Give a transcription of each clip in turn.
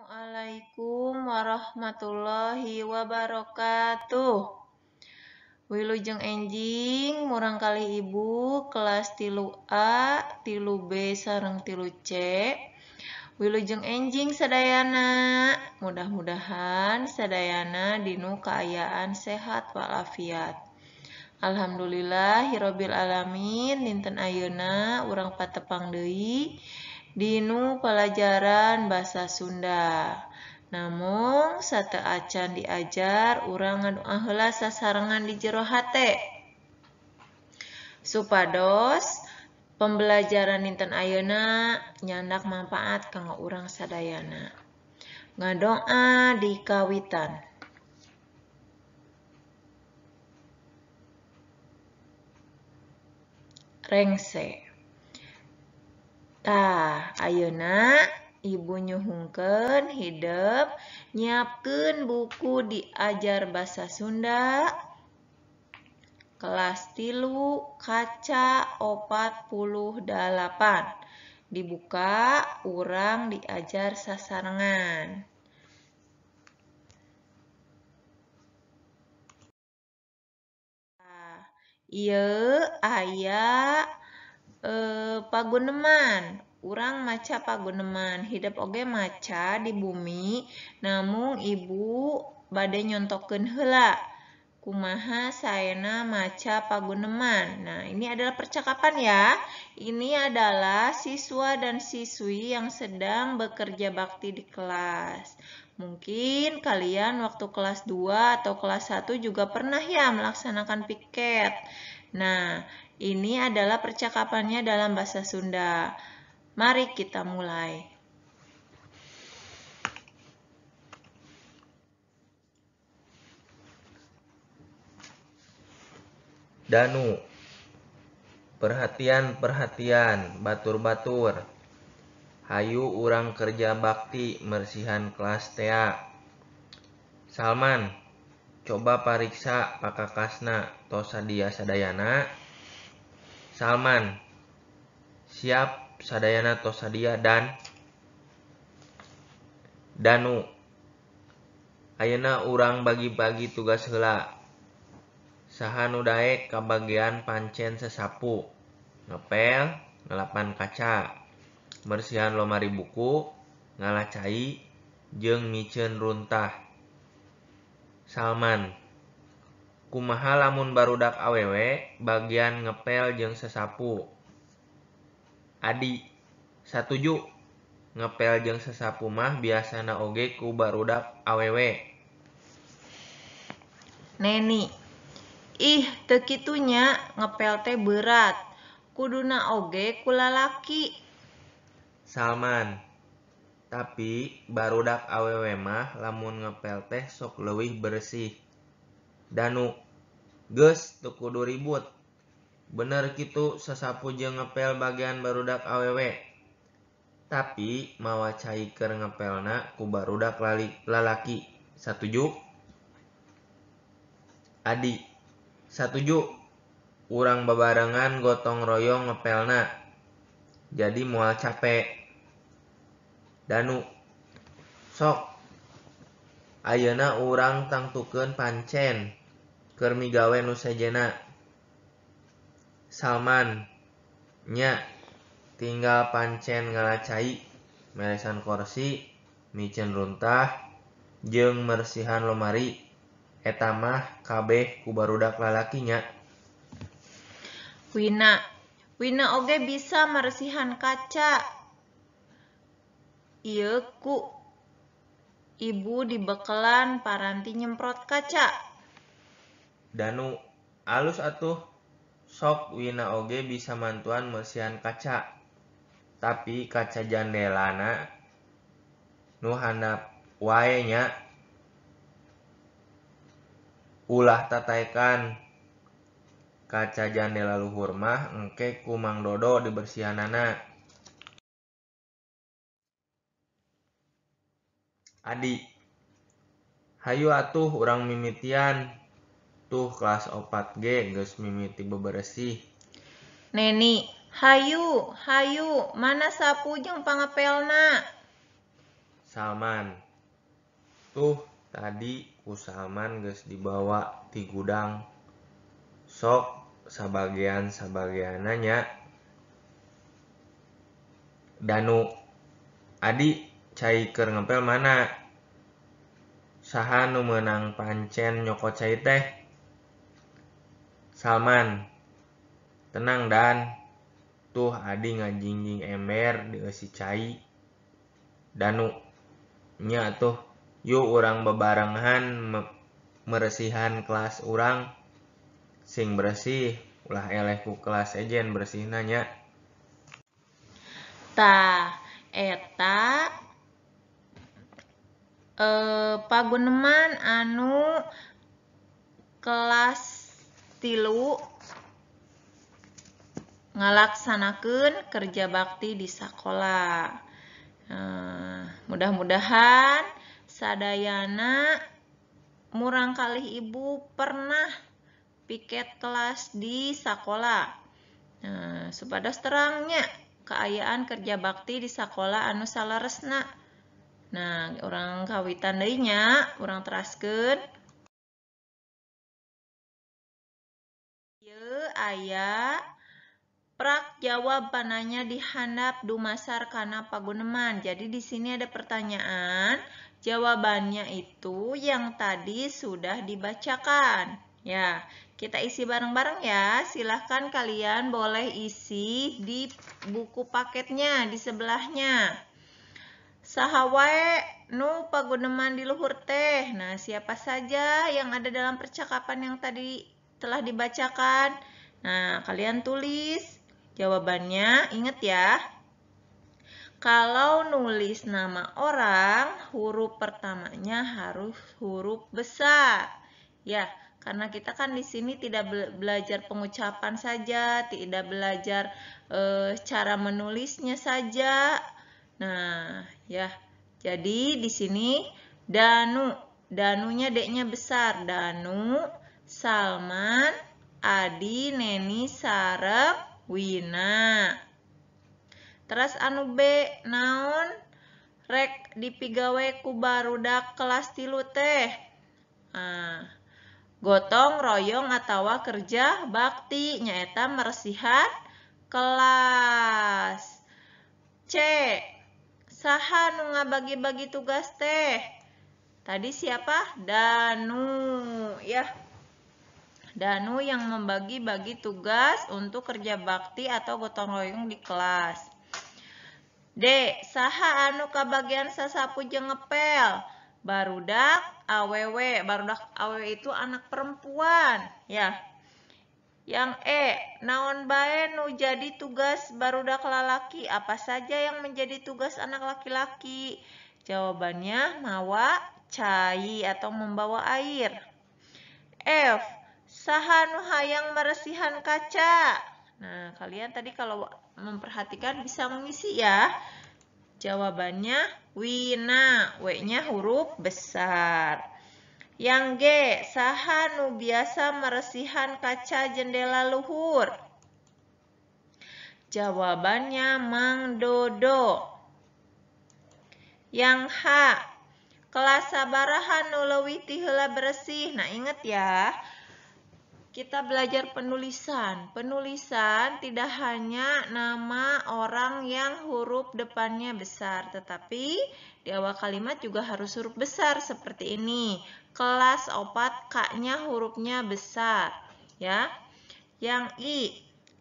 Assalamualaikum warahmatullahi wabarakatuh. Wilujeng enjing murang kali ibu kelas 3A, 3B sareng 3C. Wilujeng enjing sadayana, mudah-mudahan sadayana dinu kaayaan sehat walafiat. Alhamdulillahirabbil alamin, dinten ayeuna urang patepang deui dinu pelajaran basa Sunda. Namung sateuacan diajar urang ngadoa heula sasarengan di jero hate supados pembelajaran dinten ayeuna nyandak manfaat kanggo urang sadayana. Ngadoa di kawitan. Rengse. Tah, ayeuna ibu nyuhungkeun hidep nyiapkeun buku diajar basa Sunda kelas 3 kaca 48. Dibuka urang diajar sasarengan. Tah, ieu aya paguneman. Urang maca paguneman, hidep oge maca di bumi, namung ibu bade nyontokeun heula kumaha saena maca paguneman. Nah, ini adalah percakapan ya. Ini adalah siswa dan siswi yang sedang bekerja bakti di kelas. Mungkin kalian waktu kelas 2 atau kelas 1 juga pernah ya melaksanakan piket. Nah, ini adalah percakapannya dalam bahasa Sunda. Mari kita mulai. Danu, perhatian-perhatian, batur-batur. Hayu urang kerja bakti mersihan kelas tea. Salman, coba pariksa pakakasna tos sadia sadayana. Salman, siap sadayana tos sadia dan. Danu, ayeuna urang bagi-bagi tugas heula. Saha nu daek kabagean pancen sesapu, ngepel, ngelapan kaca, mersihan lomari buku, ngala cai, jeung miceun runtah. Salman, kumaha lamun barudak awewe bagian ngepel jeung sesapu? Adi, satuju. Ngepel jeung sesapu mah biasana oge ku barudak awewe. Neni, ih teu kitu nya, ngepel teh beurat. Kuduna oge ku lalaki. Salman, tapi barudak awewe mah lamun ngepel teh sok leuwih beresih. Danu, geus teu kudu ribut. Bener kitu sasapu jeung ngepel bagian barudak awewe. Tapi mawa cai keur ngepelna ku barudak lalaki. Satuju? Adi, satuju. Urang babarengan gotong royong ngepelna. Jadi moal capek. Danu, sok. Ayeuna urang tangtukeun pancen keur migawe nu sejenna. Salman, nya, tinggal pancen ngala cai, meresan korsi, miceun runtah, jeung mersihan lomari. Eta mah kabeh ku barudak lalaki nya. Wina, Wina oge bisa meresihan kaca. Ieu ku ibu dibekelan paranti nyemprot kaca. Danu, alus atuh. Sok Wina oge bisa mantuan mersihan kaca. Tapi kaca jandelana nu handap wae nya. Ulah tataekan. Kaca jandela luhur mah engke ku Mang Dodo dibersihanana. Adi, hayu atuh urang mimitian. Tuh kelas 4 G geus mimiti beberesih. Neni, hayu, hayu, mana sapu jeung pangepelna? Salman. Tuh tadi ku Salman geus dibawa ti gudang. Sok sabagean-sabageanna nya. Danu. Adi cai keur ngepel mana? Saha nu meunang pancen nyokot cai teh? Salman. Tenang Dan. Tuh Adi ngajingjing ember dieusi cai. Danu. Nya atuh, yuk urang bebarengan meresihan kelas urang. Sing beresih, ulah eleh ku kelas ejen beresihna nya. Tah, eta paguneman anu kelas 3 ngalaksanakeun kerja bakti di sakola. Mudah-mudahan sadayana murang kalih ibu pernah piket kelas di sakola. Nah, supados terangnya kaayaan kerja bakti di sakola anu saleresna. Nah, urang kawitan deui nya, urang teraskeun. Ieu aya prak jawab pananya dihandap dumasar kana paguneman. Jadi di sini ada pertanyaan, jawabannya itu yang tadi sudah dibacakan. Ya, kita isi bareng-bareng ya. Silahkan kalian boleh isi di buku paketnya di sebelahnya. Saha wae nu paguneman di luhur teh. Nah, siapa saja yang ada dalam percakapan yang tadi telah dibacakan? Nah, kalian tulis jawabannya. Ingat ya, kalau nulis nama orang, huruf pertamanya harus huruf besar. Ya, karena kita kan di sini tidak belajar pengucapan saja, tidak belajar cara menulisnya saja. Nah, ya. Jadi di sini Danu, Danunya D-nya besar. Danu, Salman, Adi, Neni, sareng Wina. Terus anu B, naon rek dipigawe ku barudak kelas 3 teh. Nah, gotong royong atawa kerja bakti nyaeta meresihan kelas. C, saha nu ngabagi-bagi tugas teh? Tadi siapa? Danu, ya. Danu yang membagi-bagi tugas untuk kerja bakti atau gotong royong di kelas. D, saha anu kabagian sasapu jeung ngepel? Barudak awewe. Barudak awewe itu anak perempuan, ya. Yang E, naon bae nu jadi tugas barudak lalaki? Apa saja yang menjadi tugas anak laki-laki? Jawabannya mawa cai atau membawa air. F, saha nu hayang meresihan kaca? Nah, kalian tadi kalau memperhatikan bisa mengisi ya. Jawabannya Wina, W-nya huruf besar. Yang G, saha nu biasa meresihan kaca jendela luhur? Jawabannya Mang Dodo. Yang H, kelas sabaraha nu leuwih ti heula beresih? Nah, ingat ya, kita belajar penulisan. Penulisan tidak hanya nama orang yang huruf depannya besar, tetapi di awal kalimat juga harus huruf besar seperti ini. Kelas 4 K-nya hurufnya besar, ya. Yang I,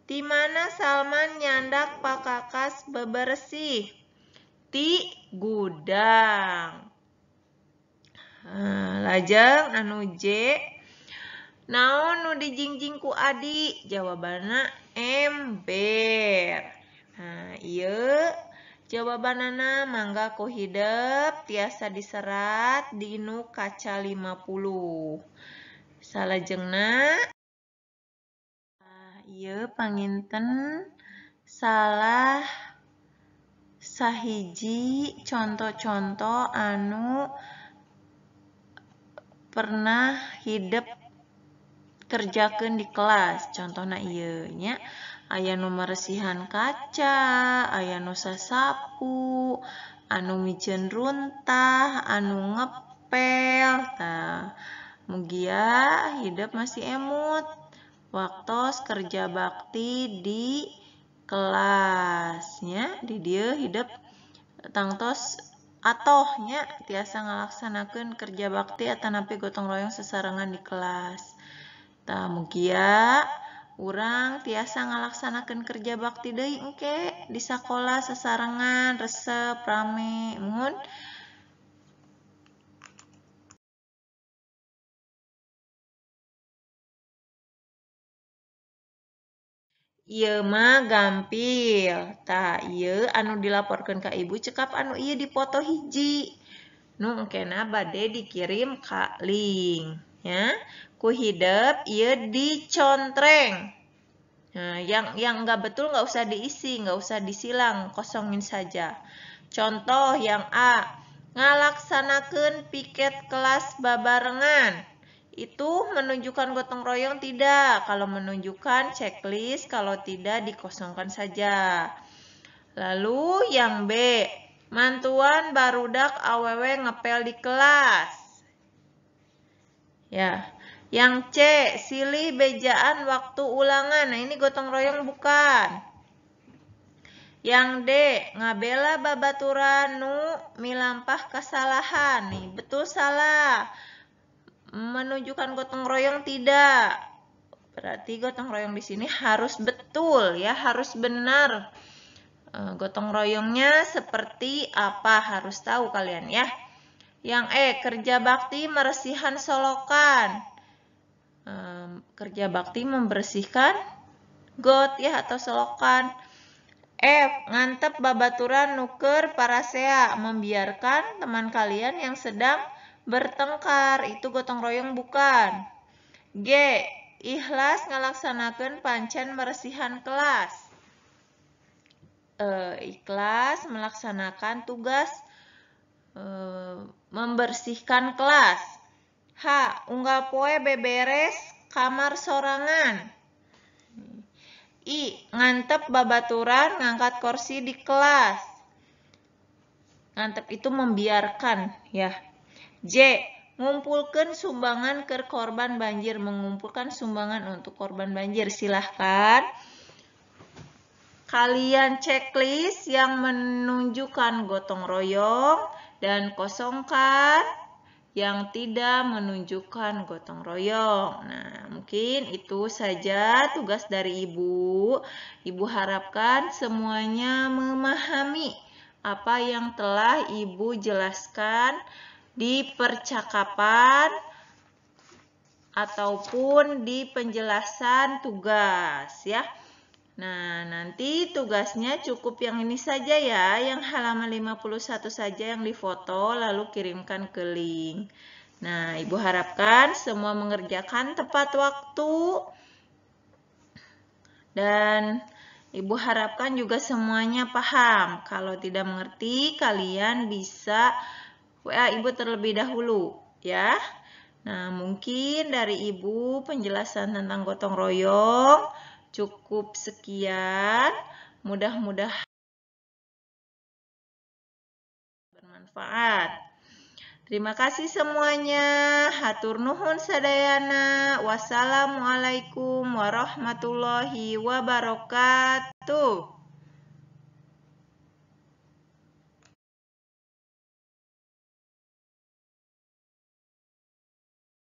di mana Salman nyandak pakakas bebersih? Ti gudang. Nah, lajeng anu J, naon nu dijingjing ku Adi? Jawabanna ember. Nah, ieu jawabanana mangga ku hidep tiasa diserat dinu kaca 50. Salajengna, nah, ieu panginten salah sahiji contoh-contoh anu pernah hidep kerjakeun di kelas. Contohna ieu nya, aya nu meresihan kaca, aya nu sasapu, Anu miceun runtah, anu ngepel. Tah, mugia hidep masih emut waktos kerja bakti di kelasnya. Di dieu hidep tangtos atohnya tiasa ngalaksanakeun kerja bakti atanapi gotong royong sesarengan di kelas. Tah, mugia urang tiasa ngalaksanakeun kerja bakti deui engke di sakola sesarengan, resep, rame, muhun. Ieu mah gampil. Tah, ieu anu dilaporkeun ka ibu cekap anu ieu dipoto hiji. Nu engkena bade dikirim ka link ya. Ku hidep ieu dicontreng. Nah, yang nggak betul nggak usah diisi, nggak usah disilang, kosongin saja. Contoh yang A, ngalaksanakeun piket kelas babarengan. Itu menunjukkan gotong royong tidak? Kalau menunjukkan checklist, kalau tidak dikosongkan saja. Lalu yang B, mantuan barudak awewe ngepel di kelas. Ya. Yang C, silih bejaan waktu ulangan. Nah, ini gotong royong bukan. Yang D, ngabela babaturan nu milampah kesalahan. Nih, betul salah. Menunjukkan gotong royong tidak. Berarti gotong royong di sini harus betul ya, harus benar. Gotong royongnya seperti apa harus tahu kalian ya. Yang E, kerja bakti meresihan solokan. Kerja bakti membersihkan got ya atau selokan. F, ngantep babaturan nuker parasea, membiarkan teman kalian yang sedang bertengkar, itu gotong royong bukan. G, ikhlas ngalaksanakeun pancen meresihan kelas. Ikhlas melaksanakan tugas membersihkan kelas. H, unggal poe beberes kamar sorangan. I, ngantep babaturan ngangkat kursi di kelas. Ngantep itu membiarkan ya. J, ngumpulkan sumbangan ke korban banjir, mengumpulkan sumbangan untuk korban banjir. Silahkan kalian checklist yang menunjukkan gotong royong dan kosongkan yang tidak menunjukkan gotong royong. Nah, mungkin itu saja tugas dari Ibu. Ibu harapkan semuanya memahami apa yang telah Ibu jelaskan di percakapan ataupun di penjelasan tugas ya. Nah, nanti tugasnya cukup yang ini saja ya, yang halaman 51 saja yang difoto lalu kirimkan ke link. Nah, Ibu harapkan semua mengerjakan tepat waktu. Dan Ibu harapkan juga semuanya paham. Kalau tidak mengerti, kalian bisa WA Ibu terlebih dahulu ya. Nah, mungkin dari Ibu penjelasan tentang gotong royong cukup sekian. Mudah-mudahan bermanfaat. Terima kasih semuanya. Hatur nuhun sadayana. Wassalamualaikum warahmatullahi wabarakatuh.